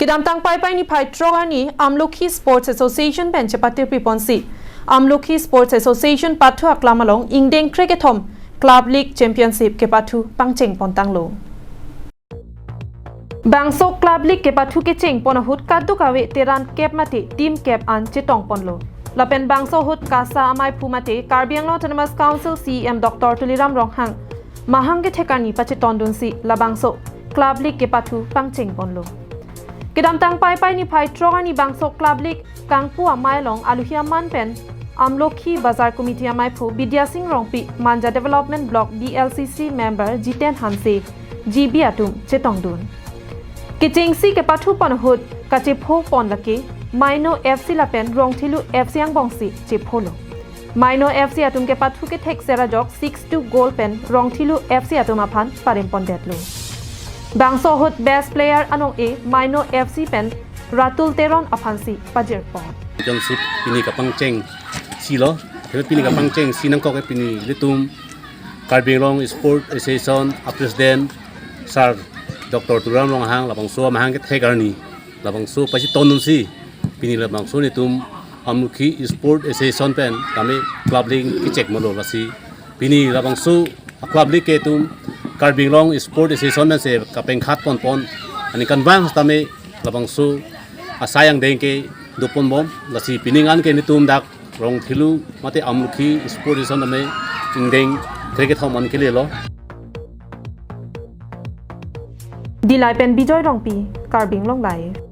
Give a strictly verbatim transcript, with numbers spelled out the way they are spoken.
Kedamtang Paipai niphai throk arni Amlokhi Sports Association pen chepatirpi ponsi Amlokhi Sports Association pathu aklam along ingdeng krekethom Club League Championship kepathu pangcheng pontanglo. Bangso Club League kepathu kecheng pon ahut kadokave teran kep mate team kep an chetong ponlo. Lapen bangso ahut KASA amaiphu mate Karbi Anglong Autonomous Council CEM Doctor Tuliram Ronghang mahang kethek arni pachetondunsi labangso Club League kepathu pangcheng ponlo. Kedamtang Paipai niphai throk arni bangso Club League kangpu amei along aluhi aman pen Amlokhi Bazar Committee amaiphu Bidya Sing Rongpi, Manja Development Block BLCC member Jiten Hanse, GB atum chetongdun. Kechengsi kepathu pon ahut kachepho pon lake Maino FC lapen Rongthelu FC angbongsi chepholo. Maino FC atum kepathu kethek serajok six two goal pen Rongthelu FC atum aphan parem pondetlo. Bangso ahut best player anong-e Maino FC pen Ratul Teron aphansi pajirpon. Championship pini kapangcheng silo, pini kapangcheng si nangkok pini ilitum Karbi Anglong Sport Association a President Sir Doctor Tuliram Ronghang labangso amahang kethek arni labangso pachetondunsi pini labangso nelitum Amlokhi Sport Association pen tame Club League kecheng ponlo, lasi pini labangso a Club League ke itum Karbi Anglong Sport Association pensi kapengkhat ponpon, aningkanvang tame labangso asai angdeng ke doponbom, lasi pining an ke nelitum dak Rongthelu mate Amlokhi Sport Association tame ingdeng krekethom an kelelo. Dillai pen Bijoy Rongpi, Karbi Anglong Live.